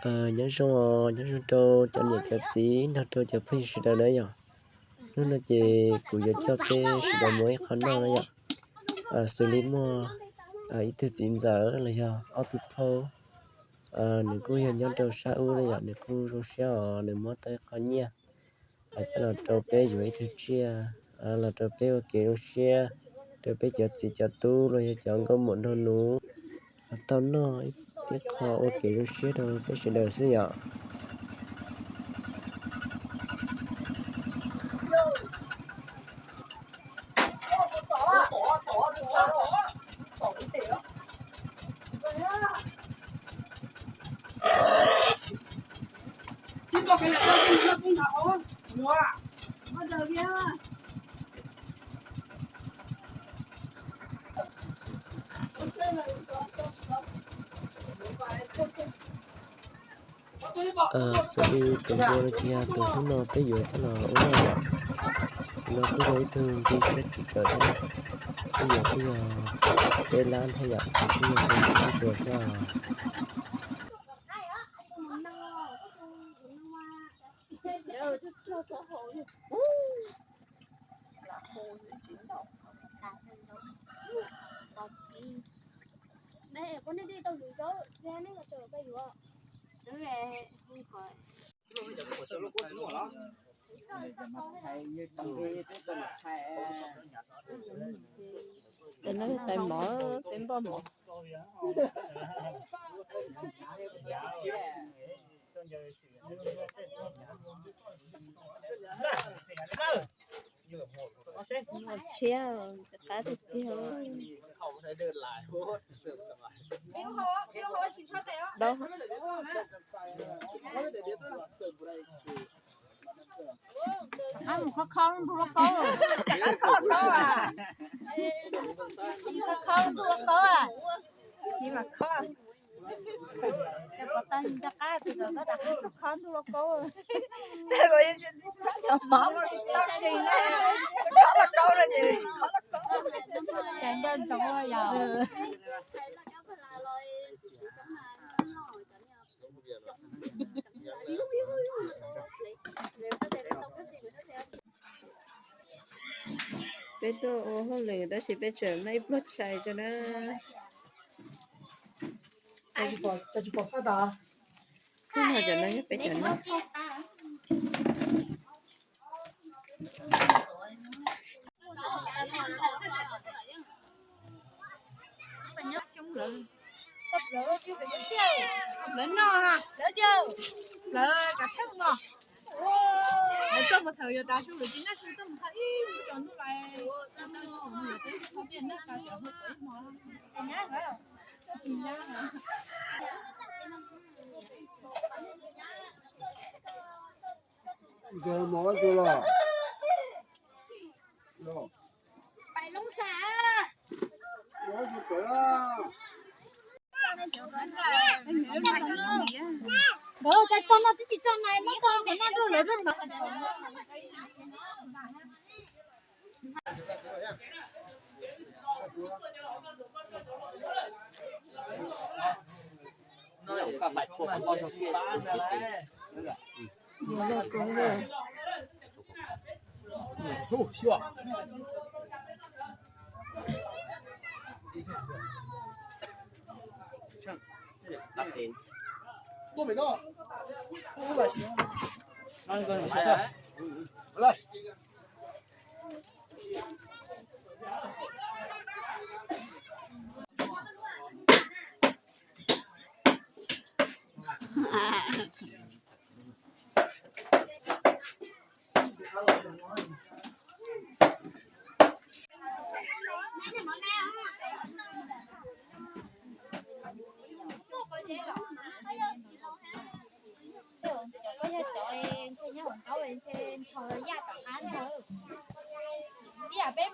Nyob zoo, nyob zoo rau cov niam cov txiv nrog rau cov phooj ywg sawv daws na yom. Hnub no ces kuv yuav coj peb sawv daws mus ib qho noj na yom. Xws li muaj ib tug txiv ntxawm los yog ob tug phauj, nws kuj yog nyob rau sab ub na yom, nws kuj zoo siab os, nws muab tau ib qho nyiaj coj los rau peb yuav ib tug tsiaj, los rau peb ua kev zoo siab, rau peb cov txiv cov tub los yog cov nkauj muam nraug nus tau noj ib qho ua kev zoo siab rau peb sawv daws xwb yom. Xws li tus npua no ces yog tus hnub no peb yuav coj los ua noj yom. Tus no kuj yog ib tug npua siab tshwm tsawv thiab, kuj yog, kuj yog peb lab thiab yom, ces kuj yog tus npua thiab os. Tais no tais mov, tais npoj mov. Tshiab, ntxim qab tiag tiag. Mus khov kho ntug lauj kaub, khov kho, khov kho ntug lauj kaub, tsis mas kho. Cov pov tag nco qab tias kom koj rov qab tuaj kho ntug lauj kaub. Cov mov tau tsis ne, kho lauj kaub no ces tsis kho lauj kaub. Cov ncauj ntsoov yog. Peb tuaj ua hauj lwm tab sis peb tseem noj ib pluag tshais tso na. Hnub no cov no yog peb cov noj. Lawv noj, lawv kav theej no. Lawv tuaj mus thaum yuav tav su lawm ces noj su tuaj mus thaum ib lub tsaus ntuj lawm. Nkawd mov tus los. Pais loob sam. Nkawd ua cai tog no twb tsis tso nais muab tso qhov no rau lawv rau ntawd.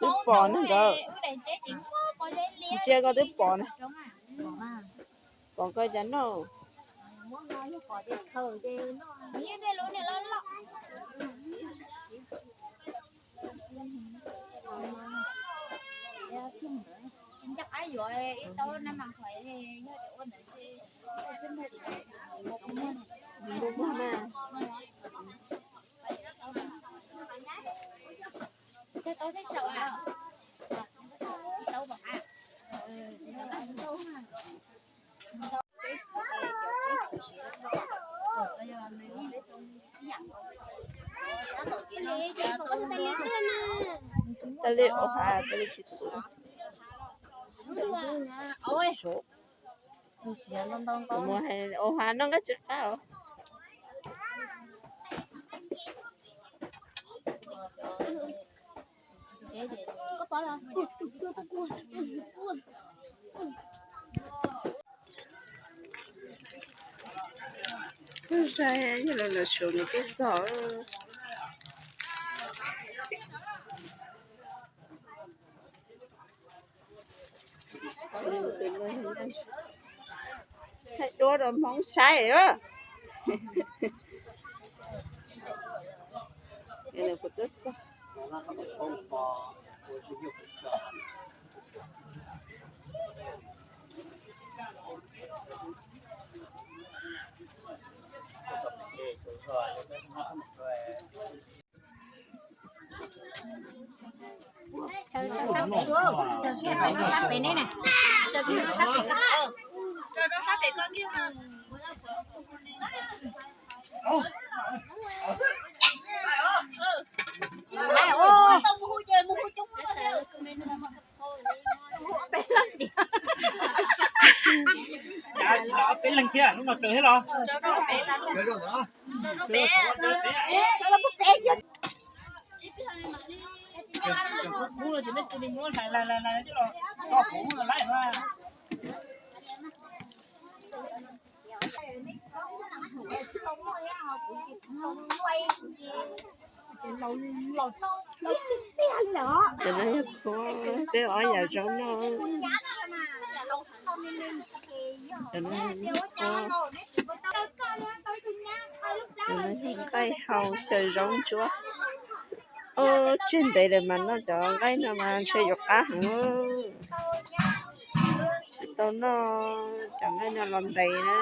Twb pom ne nkawd. Ntsia koj twb pom ne. Pom koj cas noj. Tsis nco qab yuav ib tau na mas qhov yog tias ua ntawd npua muag na. Tau tau tau. Tab li ua hav tab li tsis tu. Ua hav noj nqaij tsis qab os. Yog los los suav nws twb txog. Thaij duab rau Hmoob saib. Kuv twb txog. Tsis los ob peb leeg thiab, lub no raws thiab los? Cov kub kub no ces nej cia li muab hlais hlais hlais coj los tso kuv lawm na. Cov no yog peb ob yam zaub noj. Cov no yog nqaij hau xyaw zaub ntsuab. Ub, tseg ntev lawm mas noj cov nqaij no mas ntshe yuav qab heev. Tsis tau noj cov nqaij no los ntev na.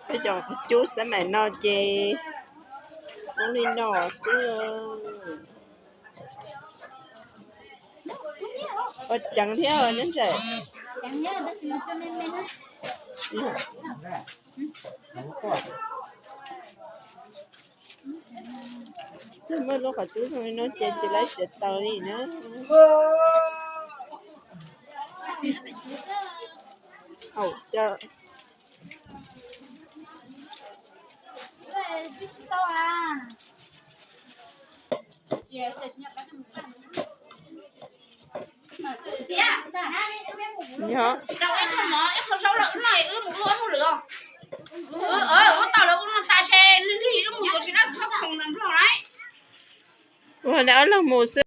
Peb cov qhov cub xab maim no ces ua li no xwb. Ua ceev thiab nyob ntsawm. Muaj lub qhov cub zoo li no ces tsis laib siav taws li na. Haum cawv. Yog. Ua lawv ob leeg mus xwb.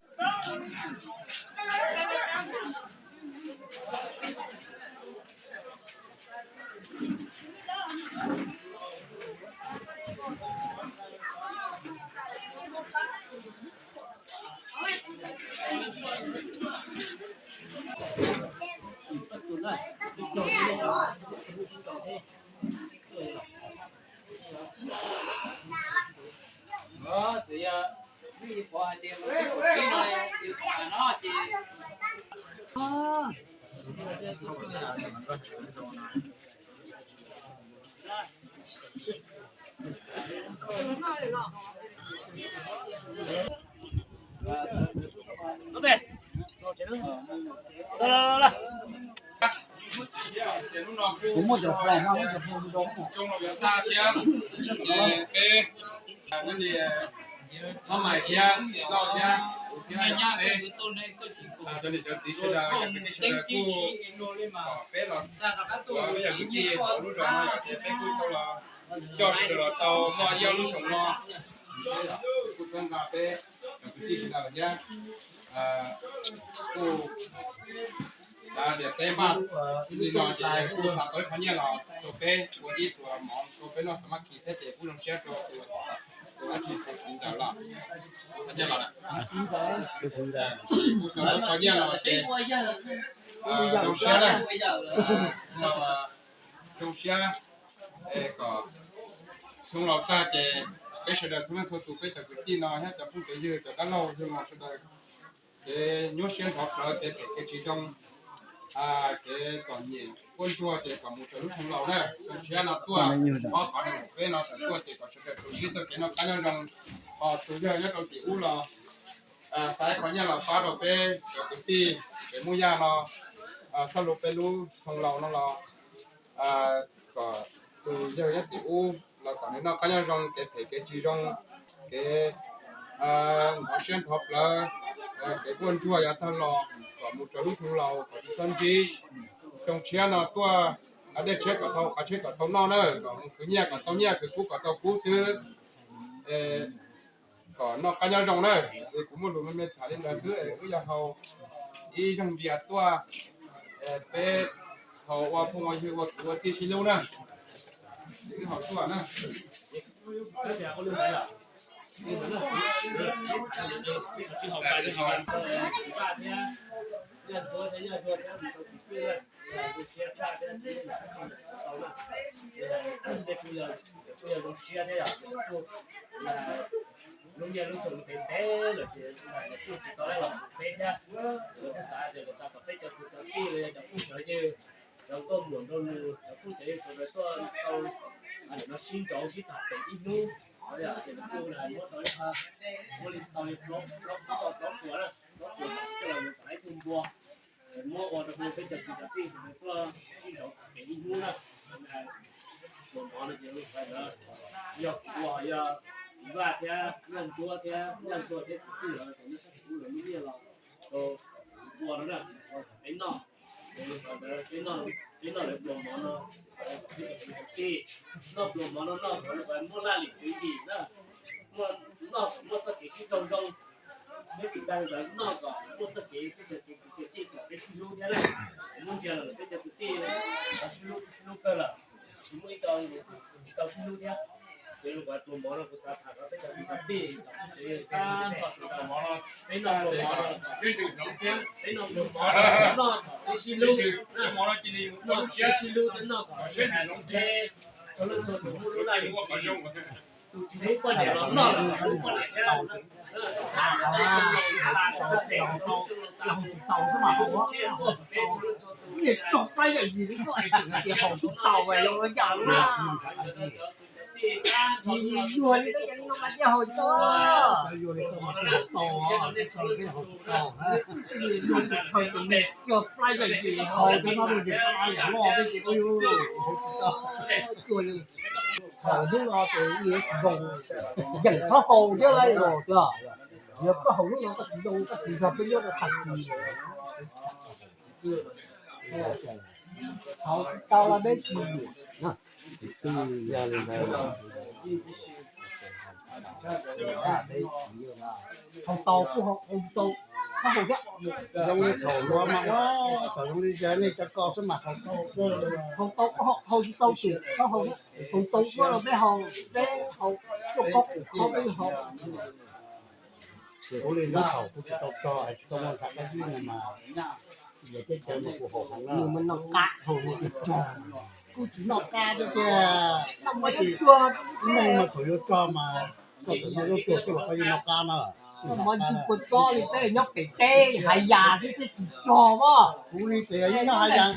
Kuv muaj cov fly no, muaj cov fly no. Peb, Mab Mais thiab, Lauj thiab, kuv thiab, peb, cov niam cov txiv sawv daws, cov kwv tij sawv daws kuj kom peb los, peb yog kwv tij hauv lub zos no yom, ces peb kuj tau los coj sawv daws los tau noj ib ob lub xyoo no. Kuj txhawb nqa peb cov kwv tij sawv daws thiab, kuj Tias peb npaj li no ces kuj xav tau ib qho nyiaj los rau peb ua ib pluas mov rau peb noj xav mab kis thiab ces kuj zoo siab rau tus dab tsi tus txiv ntxawm los xav nyiaj los kuj xav tau qho nyiaj los ces zoo siab na, zoo siab kom xyoo laus tag ces peb sawv daws txhua leej txhua tus peb cov kwv tij no thiab cov phooj cov ywg cov dab laug yawg mos sawv daws ces nyuaj siab ntxhov plawv kev phem kev tsis zoo, kev txom nyem quaj ntsuag ces kom mus rau lub xyoo laus na. Xyoo tshiab no tuaj, ob qhov no peb no tawm tuaj ces kom sawv daws tus sib txoj kev noj qab nyob zoo. Ho tus yawg nyob rau tim ub los xav ib qho nyiaj los pab rau peb cov kwv tij kev muaj yaj no, txhaj lub peb lub xyoo laus no los kom tus yawg nyob tim ub los kom nws noj qab nyob zoo, kev phem kev tsis zoo, kev ntxhov siab ntxhov plawv, kev quaj ntsuag yav tag los kom mus rau lub xyoo laus kom tsis txhob ntsib. Xyoo tshiab no tuaj dej tshiab kom tau, qav tshiab kom tau noj na, kom mus khwv nyiaj kom tau nyiaj, khwv kub kom tau kub xwb, kom noj qab nyob zoo na. Es kuv muaj lus me me tham li ntawd xwb es wb yog haus ib zaug npias tuaj, peb haus ua phooj ua ywg ua kwv ua tij sib hlub na. Wb haus tuaj na. Lub nyiaj lub xyoo ntev ntev lawm ces kuj tsis tau los peb thiab. Lawv kuj xav tias lawv xav kom peb cov kwv cov tij los yog cov phooj cov ywg, cov nkauj muam nraug nus, cov phooj cov ywg sawv daws tuaj tau nim no sib ntsauv sib tham pem ib hnub. Ces kuj muab tau ib qho, muab li tau li plaub, plaub, plaub puas na, plaub puas coj los yuav kom lawv ib tug npua. Muab ua rau peb cov kwv cov tij sawv daws tuaj sib ntsauv tham pem ib hnub na. Pluas mov no ces lub sij hawm ntawd yog kuv, yog Vaj thiab Nyiaj Ntsuab thiab, Nyiaj Ntsuab thiab txiv Twj lawv ces nws txhaj kuv lawv muaj nyiaj los rau kuv ua no na, ua peb noj. Ces lub sij hawm ntawd peb noj lawv pluas mov no, peb cov kwv cov tij noj pluas mov no noj kom muaj laj lim tswv yim na, noj kom muaj txoj kev sib raug zoo. Peb kwv tij sawv daws noj kom muaj txoj kev sib raug zoo, peb sib hlub thiab na. Muab ntsia los peb cov kwv tij tau sib hlub, sib hlub kawg lawm, tsis muaj ib co tsis tau sib hlub thiab. Ces lub pluas mov no kuv xav tham rau peb cov kwv cov tij, peb noj pluas mov no, peb noj pluas mov no, peb noj pluas mov no noj kom peb sib hlub, noj kom peb sib hlub thiab noj kom sib hais los ntshe txhua leej txhua tus muaj lub laj lim tswv yim. Tus tsis hlub poj niam los noj los hlub poj niam thiab. Yog haus tsis tau xwb mas haus, haus tsis tau. Niag tso plab yam yim li koj es tseem tias haus tsis tau es los ua cas na. Yus yus yuag li koj ces li no mas thiaj haus tsis tau. Yuag li koj mas thiaj haus tau, tso li peb haus tsis tau. Yuag tsis tau ces niag tso plab yam yim haus cov no rau ces plab yam loj peb ces ua yuag haus tsis tau. Yuag li haus hnub no ces zoo, yeem txhob haus thiab lauj. Yog koj haus hnub no koj tsis zoo, koj tsis yog peb nyob rau tag kis. Haus tsis tau los deb tsis. Yog li ntawd, haus tau kuj haus, haus tsis tau koj haus thiab. Zoo li thaum luag mas ua, thaum zoo li yog nej cov ko xwb mas haus tau, haus tau kuj haus, haus tsis tau ces koj haus thiab. Haus tau kuj los peb haus, peb haus, kuj qhov kuj qhov peb haus. Kuv li hnub thaum kuv tsis tau tso, tsis tau muaj ntshav dab tsi no mas, yog teb chaws mas kuv haus heev na. Nws mas noj qab haus nws tsis tso. Kuv tsis noj qab tiag tiag. Noj mas yuav tsuag, neeg mas thaum yuav tso mas koj txawm noj yuav tsuag xwb los koj yeej noj qab na. Noj mov ntsis kua txob li peb nyob pem teb hav yas thiab thiaj tsis tso mas. Kuv li ces yog nyob hav yas,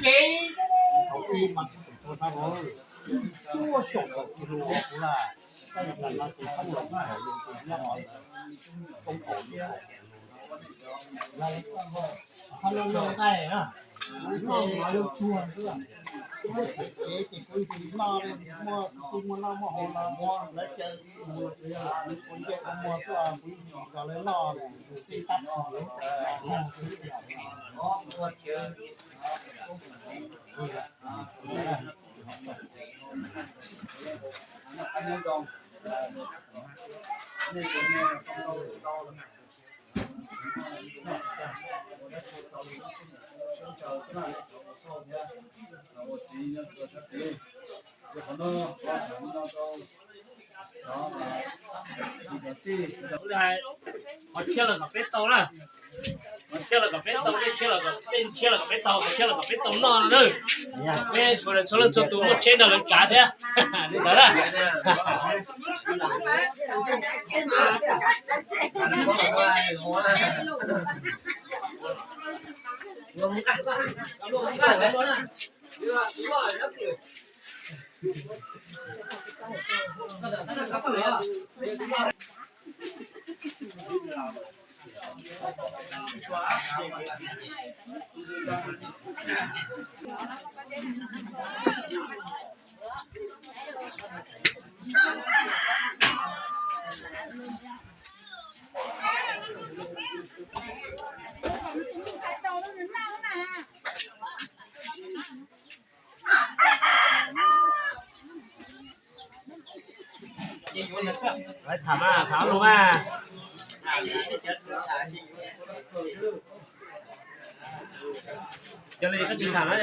thaum ub mas kuv tseem tso sab hauv, tuaj xyaum kaum kis lus kuv lawm. Tab sis tam no ces kuv los kuv thaum lus kuv nyob qhov ntawd, koob kaum lus. Qhov no no nqaij na, noj mov yuav tsuag xwb. Kuv muaj kev ces kuv tsis noj li, muaj kwv tij muaj noj muaj haus los muab lawv caw mus los tsuas yog lam mus ua ncej ua muag xwb, kuv yeej tsis nrog lawv noj li. Qhov tshiab los kom peb tau na. Qhov tshiab los kom peb tau, tej tshiab los kom, tej tshiab los kom peb tau, qhov tshiab los kom peb tau noj no na. Peb sawv daws txhua leej txhua tus muaj tsheb nrog lawv tsav thiab. Li ntawd na. Tham mas, tham lus mas. Yog li koj tsis tham no,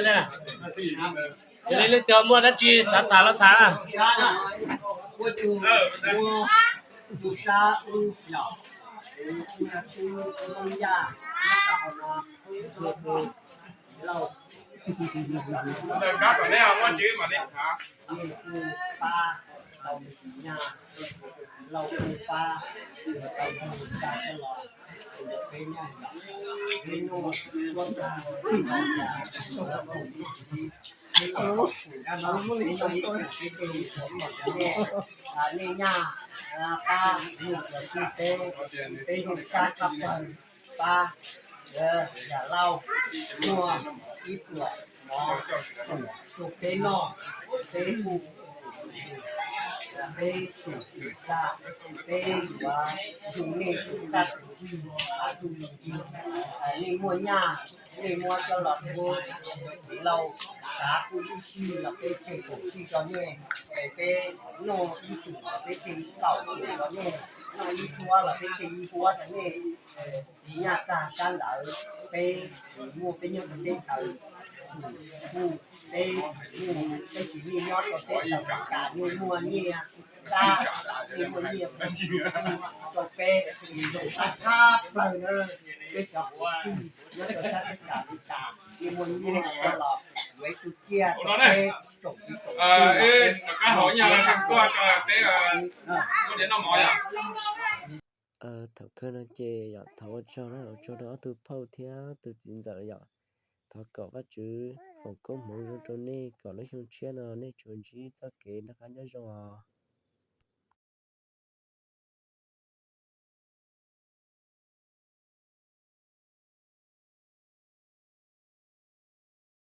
yog li leej twg muaj dab tsi xav tham los tham. Nej nyaj, pab, peb yug sab tshaj plaws, pab, yawm Lauj muaj ib pluag mov rau peb noj, peb hu, peb tsum xya, peb yuav nrug nej tus txaj tus ntsig, tus ntsig, nej muaj nyaj, nej muab coj los rau Lauj, xav kuj ib sij los peb tseg kaum sij rau nej, peb noj ib tsum los peb tseg kaum tsum rau nej, noj ib huab los peb tseg ib huab rau nej. Nyaj txag kab ntawd peb muaj peb nyob rau teb chaws, kuj peb, peb tsis nyob rau teb chaws Amelikas, nej muaj nyiaj tab, nej muaj nyiaj rau peb, zoo siab tshaj plaws na. Peb cov kwv tij nyob rau sab teb chaws Amelikas, nej muaj nyiaj coj los yuav ib tug ciaj rau peb tsoom kwv tsoom tij, peb Thaum kawg no ces yom, thov ua tsaug na, ua tsaug rau ob tug phauj thiab tus txiv ntxawm yom. Thov kom Vajtswv foom koob hmoov zoo rau nej kom lub xyoo tshiab no nej tsuas ntsib txoj kev noj qab nyob zoo os.